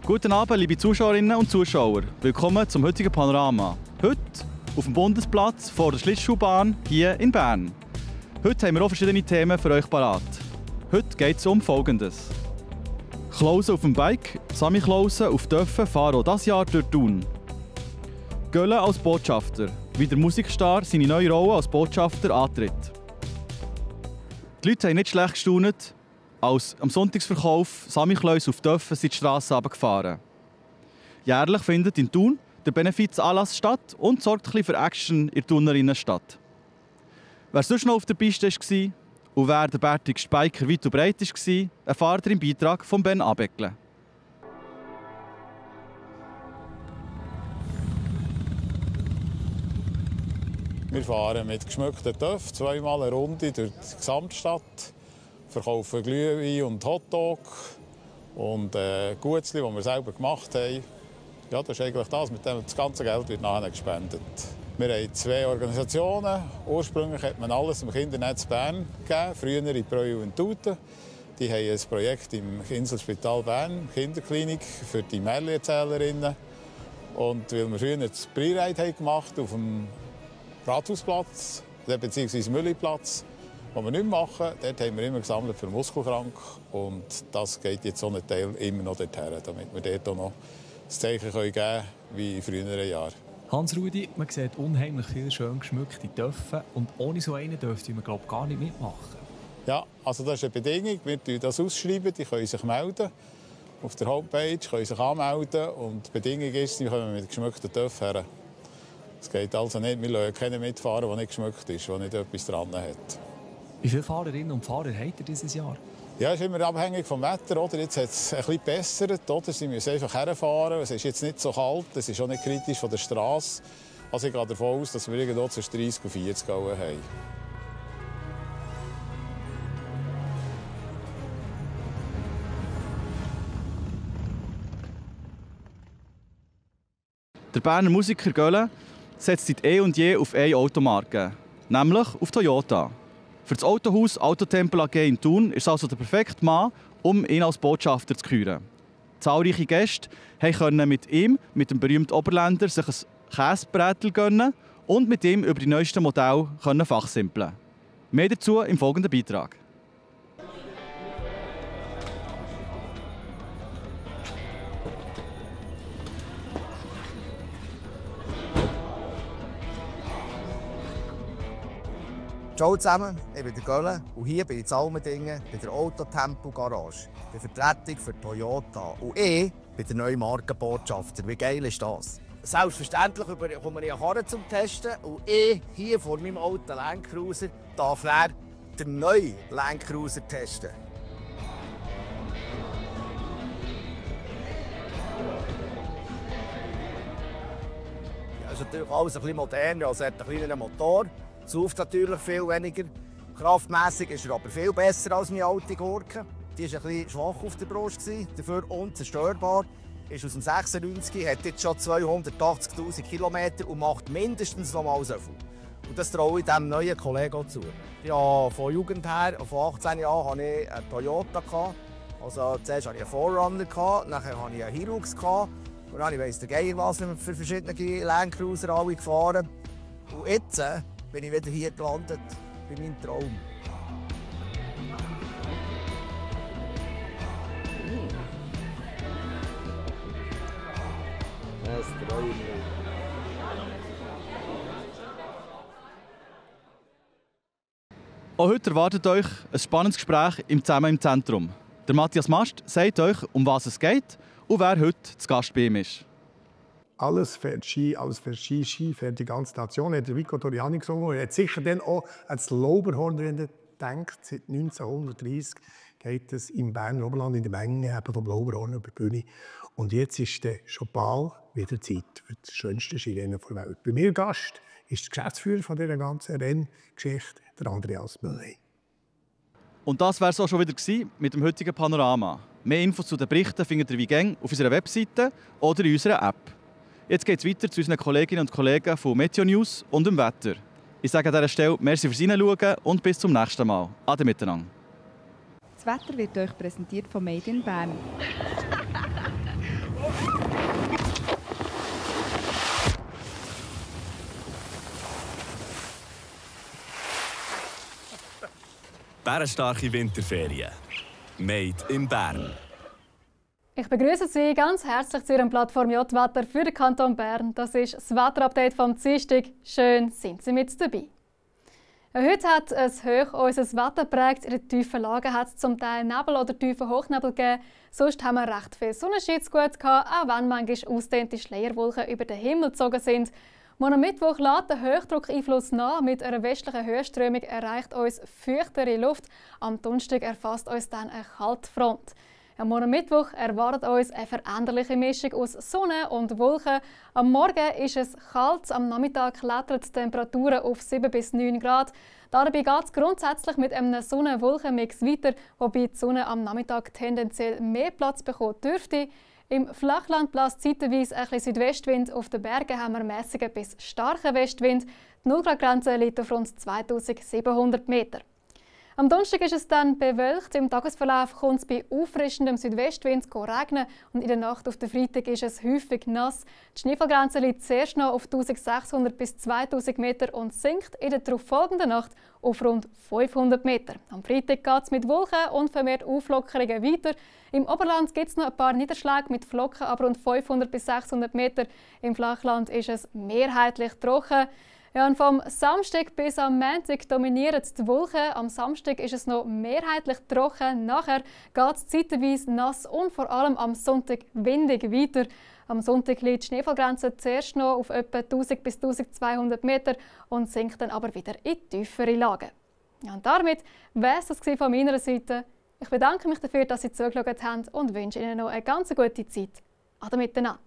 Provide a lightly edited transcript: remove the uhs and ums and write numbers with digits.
Guten Abend, liebe Zuschauerinnen und Zuschauer. Willkommen zum heutigen Panorama. Heute auf dem Bundesplatz vor der Schlittschuhbahn hier in Bern. Heute haben wir auch verschiedene Themen für euch parat. Heute geht es um Folgendes. Klausen auf dem Bike, Sami Klausen auf Döffen fahren auch dieses Jahr durch Thun. Gölle als Botschafter, wie der Musikstar seine neue Rolle als Botschafter antritt. Die Leute haben nicht schlecht gestaunt, als am Sonntagsverkauf Samichlöuse auf Döffen sind die Strassen runtergefahren. Jährlich findet in Thun der Benefizanlass statt und sorgt ein bisschen für Action in der Thuner Innenstadt. Wer sonst noch auf der Piste war und wer der bärtigste Biker weit und breit war, erfahrt ihr im Beitrag von Ben Abeckle. Wir fahren mit geschmückten Töpfen zweimal eine Runde durch die Gesamtstadt, verkaufen Glühwein und Hotdog und Gutzli, die wir selber gemacht haben. Ja, das ist eigentlich das. Mit dem das ganze Geld wird nachher gespendet. Wir haben 2 Organisationen. Ursprünglich hat man alles im Kindernetz Bern gegeben, früher in Breuil und Tuten. Die haben ein Projekt im Inselspital Bern, Kinderklinik, für die Märchenerzählerinnen. Und weil wir früher das Freeride gemacht haben auf dem Rathausplatz bzw. Mülliplatz, was wir nicht mehr machen, dort haben wir immer gesammelt für Muskelkrank. Und das geht jetzt so ein Teil immer noch dorthin, damit wir dort auch noch das Zeichen geben können, wie in früheren Jahren. Hans-Rudi, man sieht unheimlich viele schön geschmückte Töpfe und ohne so einen dürfte man gar nicht mitmachen. Ja, also das ist eine Bedingung. Wir schreiben das aus, die können sich melden. Auf der Homepage können sich anmelden und die Bedingung ist, sie kommen mit geschmückten Töpfen her. Es geht also nicht, wir lassen keinen mitfahren, der nicht geschmückt ist, der nicht etwas dran hat. Wie viele Fahrerinnen und Fahrer habt ihr dieses Jahr? Ja, es ist immer abhängig vom Wetter. Oder? Jetzt hat es ein bisschen gebessert. Oder? Sie müssen einfach herfahren. Es ist jetzt nicht so kalt, es ist auch nicht kritisch von der Straße. Also ich gehe davon aus, dass wir irgendwo zwischen 30 und 40 haben. Der Berner Musiker Gölle setzt seit eh und je auf eine Automarke, nämlich auf Toyota. Für das Autohaus Autotempel AG in Thun ist es also der perfekte Mann, um ihn als Botschafter zu küren. Zahlreiche Gäste konnten mit ihm, mit dem berühmten Oberländer, sich ein Käsebrätel gönnen und mit ihm über die neuesten Modelle fachsimpeln. Mehr dazu im folgenden Beitrag. Ciao zusammen, ich bin der Gölle und hier bin ich in Almendingen bei der Autotempel Garage, der Vertretung für Toyota. Und ich bin der neue Markenbotschafter. Wie geil ist das? Selbstverständlich bekomme ich eine Karre zum Testen und ich hier vor meinem alten Land Cruiser darf den neuen Land Cruiser testen. Ja, ist natürlich alles ein bisschen moderner, also hat einen kleineren Motor. Sauft natürlich viel weniger. Kraftmässig ist er aber viel besser als meine alte Gurke. Die war ein bisschen schwach auf der Brust, dafür unzerstörbar. Ist aus dem 96, hat jetzt schon 280'000 Kilometer und macht mindestens noch mal so viel. Und das traue ich diesem neuen Kollegen zu. Ja, von Jugend her, von 18 Jahren, hatte ich einen Toyota. Also zuerst hatte ich einen Forerunner, dann hatte ich einen Hilux. Und dann weiss der Geier was für verschiedene Landcruiser alle gefahren. Und jetzt bin ich wieder hier gelandet, bei meinem Traum. Das Traum. Auch heute erwartet euch ein spannendes Gespräch Zusammen im Zentrum. Der Matthias Mast sagt euch, um was es geht und wer heute zu Gast bei ihm ist. Alles fährt Ski, Ski fährt die ganze Nation. Hat Vico Toriani gesungen. Er hat sicher dann auch ans Lauberhorn gedacht. Seit 1930 geht es im Berner Oberland in der Menge vom Lauberhorn über die Bühne. Und jetzt ist schon bald wieder Zeit für das schönste Skirennen der Welt. Bei mir Gast ist der Geschäftsführer von dieser ganzen Renngeschichte, der Andreas Müller. Und das wäre es auch schon wieder mit dem heutigen Panorama. Mehr Infos zu den Berichten findet ihr wie gäng auf unserer Webseite oder in unserer App. Jetzt geht es weiter zu unseren Kolleginnen und Kollegen von Meteo News und dem Wetter. Ich sage an dieser Stelle merci fürs Hineinschauen und bis zum nächsten Mal. Ade miteinander. Das Wetter wird euch präsentiert von Made in Bern. bärenstarke Winterferien. Made in Bern. Ich begrüße Sie ganz herzlich zu Ihrem Plattform J-Wetter für den Kanton Bern. Das ist das Wetterupdate vom Dienstag. Schön, sind Sie mit dabei. Heute hat es hoch unser Wetter geprägt. In den tiefen Lagen hat es zum Teil Nebel oder tiefen Hochnebel gegeben. Sonst haben wir recht viel Sonnenschein zu gut gehabt, auch wenn manchmal ausgedehnte Schleierwolken über den Himmel gezogen sind. Am Mittwoch lässt der Hochdruckeinfluss nach. Mit einer westlichen Höhenströmung erreicht uns feuchtere Luft. Am Donnerstag erfasst uns dann eine Kaltfront. Am Mittwoch erwartet uns eine veränderliche Mischung aus Sonne und Wolken. Am Morgen ist es kalt, am Nachmittag klettern die Temperaturen auf 7 bis 9 Grad. Dabei geht es grundsätzlich mit einem Sonne-Wolken-Mix weiter, wobei die Sonne am Nachmittag tendenziell mehr Platz bekommen dürfte. Im Flachland bläst zeitweise ein bisschen Südwestwind. Auf den Bergen haben wir mäßigen bis starken Westwind. Die 0-Grad-Grenze liegt auf rund 2700 Meter. Am Donnerstag ist es dann bewölkt. Im Tagesverlauf kommt es bei auffrischendem Südwestwind regnen und in der Nacht auf den Freitag ist es häufig nass. Die Schneefallgrenze liegt zuerst noch auf 1600 bis 2000 Meter und sinkt in der darauffolgenden Nacht auf rund 500 Meter. Am Freitag geht es mit Wolken und vermehrt Auflockerungen weiter. Im Oberland gibt es noch ein paar Niederschläge mit Flocken ab rund 500 bis 600 Meter. Im Flachland ist es mehrheitlich trocken. Ja, und vom Samstag bis am Montag dominieren die Wolken. Am Samstag ist es noch mehrheitlich trocken. Nachher geht es zeitweise nass und vor allem am Sonntag windig weiter. Am Sonntag liegt die Schneefallgrenze zuerst noch auf etwa 1000 bis 1200 Meter und sinkt dann aber wieder in tiefere Lagen. Ja, und damit wäre es das von meiner Seite. Ich bedanke mich dafür, dass Sie zugeschaut haben und wünsche Ihnen noch eine ganz gute Zeit. Ade miteinander.